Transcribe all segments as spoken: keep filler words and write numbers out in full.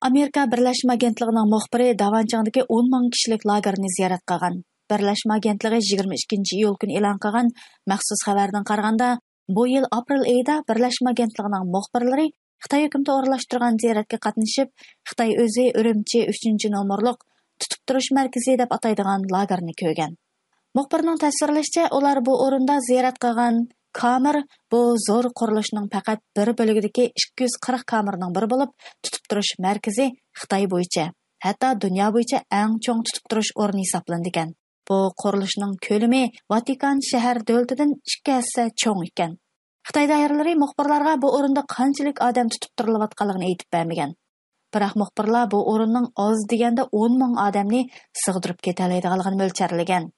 ئامېرىكا بىرلەشمە ئاگېنتلىقىنىڭ مۇخبىرى داۋانچىڭدىكى ئون مىڭ كىشىلىك لاگېرنى زىيارەت قىلغان. بىرلەشمە ئاگېنتلىقى يىگىرمە ئىككىنچى ئىيۇل كۈنى ئېلان قىلغان مەخسۇس خەۋەردىن قارىغاندا، بۇ يىل ئاپرېل ئېيىدا بىرلەشمە ئاگېنتلىقىنىڭ مۇخبىرلىرى خىتاي ھۆكۈمىتى ئورۇنلاشتۇرغان زىيارەتكە قاتنىشىپ، خىتاي ئۆزى ئۈرۈمچى ئۈچىنچى نومۇرلۇق تۇتۇپ تۇرۇش مەركىزى دەپ ئاتايدىغان لاگېرنى كۆرگەن. مۇخبىرنىڭ تەسۋىرلىشىچە، ئۇلار بۇ ئورۇندا زىيارەت قىلغان كامېر، بۇ زور قۇرۇلۇشنىڭ پەقەت بىر بۆلىكىدىكى ئىككى يۈز قىرىق كامېرنىڭ بىرى بولۇپ، تۇتۇپ تۇرۇش مەركىزى خىتاي بويىچە، ھەتتا دۇنيا بويىچە ئەڭ چوڭ تۇتۇپ تۇرۇش ئورنى ھېسابلىنىدىكەن. بۇ قۇرۇلۇشنىڭ كۆلىمى ۋاتىكان شەھەر دۆلىتىدىن ئىككى ھەسسە چوڭ ئىكەن. خىتاي دائىرىلىرى مۇخبىرلارغا بۇ ئورۇندا قانچىلىك ئادەم تۇتۇپ تۇرۇلۇۋاتقانلىقىنى ئېيتىپ بەرمىگەن. بىراق مۇخبىرلار بۇ ئورۇننىڭ ئاز دېگەندە ئون مىڭ ئادەمنى سىغدۇرۇپ كېتەلەيدىغانلىقىنى مۆلچەرلىگەن.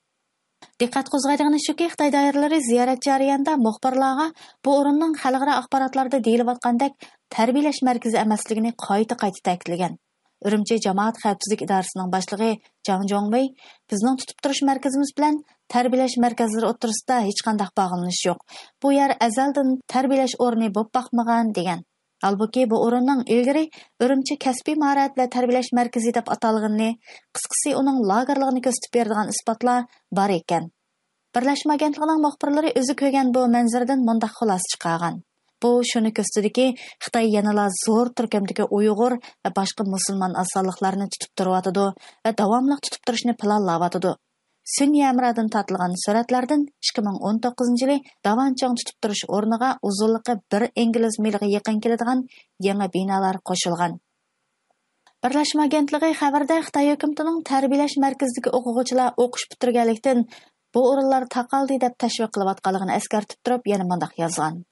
دىققەت قوزغايدىغىنى شۇكى، خىتاي دائىرىلىرى زىيارەت جەريانىدا مۇخبىرلارغا بۇ ئورۇننىڭ خەلقئارا ئاخباراتلاردا دېيىلىۋاتقاندەك تەربىيەلەش مەركىزى ئەمەسلىكىنى قايتا-قايتا تەكىتلىگەن. ئۈرۈمچى جامائەت خەۋپسىزلىك ئىدارىسىنىڭ باشلىقى جاڭ جوڭۋېي، بىزنىڭ تۇتۇپ تۇرۇش مەركىزىمىز بىلەن تەربىيەلەش مەركەزلىرى ئوتتۇرىسىدا ھېچقانداق باغلىنىش يوق. بۇ يەر ئەزەلدىن تەربىيەلەش ئورنى بولۇپ باقمىغان، دېگەن. ھالبۇكى، بۇ ئورۇننىڭ ئىلگىرى ئۈرۈمچى كەسپىي ماھارەت ۋە تەربىيەلەش مەركىزى دەپ ئاتالغىنىنى، قىسقىسى، ئۇنىڭ لاگېرلىقىنى كۆرسىتىپ بېرىدىغان ئىسپاتلار بار ئىكەن. بىرلەشمە ئاگېنتلىقىنىڭ مۇخبىرلىرى ئۆزى كۆرگەن بۇ مەنزىرىدىن مۇنداق خۇلاسە چىقارغان: بۇ شۇنى كۆرسىتىدىكى، خىتاي يەنىلا زور تۈركۈمدىكى ئۇيغۇر ۋە باشقا مۇسۇلمان ئاز سانلىقلارنى تۇتۇپ تۇرۇۋاتىدۇ ۋە داۋاملىق تۇتۇپ تۇرۇشنى پىلانلاۋاتىدۇ. سۈنئىي ھەمرادىن تارتىلغان سۈرەتلەردىن ئىككى مىڭ ئون توققۇزىنچى يىلى داۋانچىڭ تۇتۇپ تۇرۇش ئورنىغا ئۇزۇنلۇقى بىر ئىنگلىز مىلىغا يېقىن كېلىدىغان يېڭى بىنالار قوشۇلغان. بىرلەشمە ئاگېنتلىقى خەۋىرىدە خىتاي ھۆكۈمىتىنىڭ تەربىيەلەش مەركىزىدىكى ئوقۇغۇچىلار ئوقۇش پۈتتۈرگەنلىكتىن، بۇ ئورۇنلار تاقالدى دەپ تەشۋىق قىلىۋاتقانلىقىنى ئەسكەرتىپ تۇرۇپ، يەنە مۇنداق يازغان: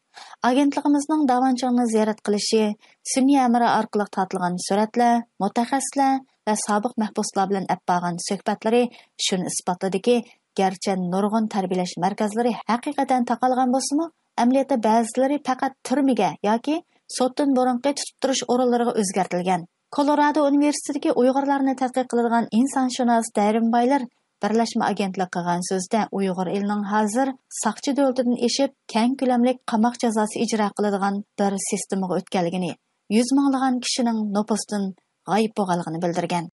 ئاگېنتلىقىمىزنىڭ داۋانچىڭنى زىيارەت قىلىشى، سۈنئىي ھەمراھ ئارقىلىق تارتىلغان سۈرەتلەر، مۇتەخەسسىسلەر ۋە سابىق مەھبۇسلار بىلەن ئەپ بارغان سۆھبەتلىرى شۇنى ئىسپاتلىدىكى، گەرچە نۇرغۇن تەربىيەلەش مەركەزلىرى ھەقىقەتەن تاقالغان بولسىمۇ، ئەمەلىيەتتە بەزىلىرى پەقەت تۈرمىگە ياكى سوتتىن بۇرۇنقى تۇتۇپ تۇرۇش ئورۇنلىرىغا ئۆزگەرتىلگەن. كولورادو ئۇنىۋېرسىتېتىدىكى ئۇيغۇرلارنى تەتقىق قىلىدىغان ئىنسانشۇناس دەرىن بايلېر بىرلەشمە ئاگېنتلىقى قىلغان سۆزىدە ئۇيغۇر ئېلىنىڭ ھازىر ساقچى دۆلىتىدىن ئېشىپ، كەڭ كۆلەملىك قاماق جازاسى ئىجرا قىلىدىغان بىر سىستېمىغا ئۆتكەنلىكىنى، يۈز مىڭلىغان كىشىنىڭ نوپۇستىن غايىب بولغانلىقىنى بىلدۈرگەن.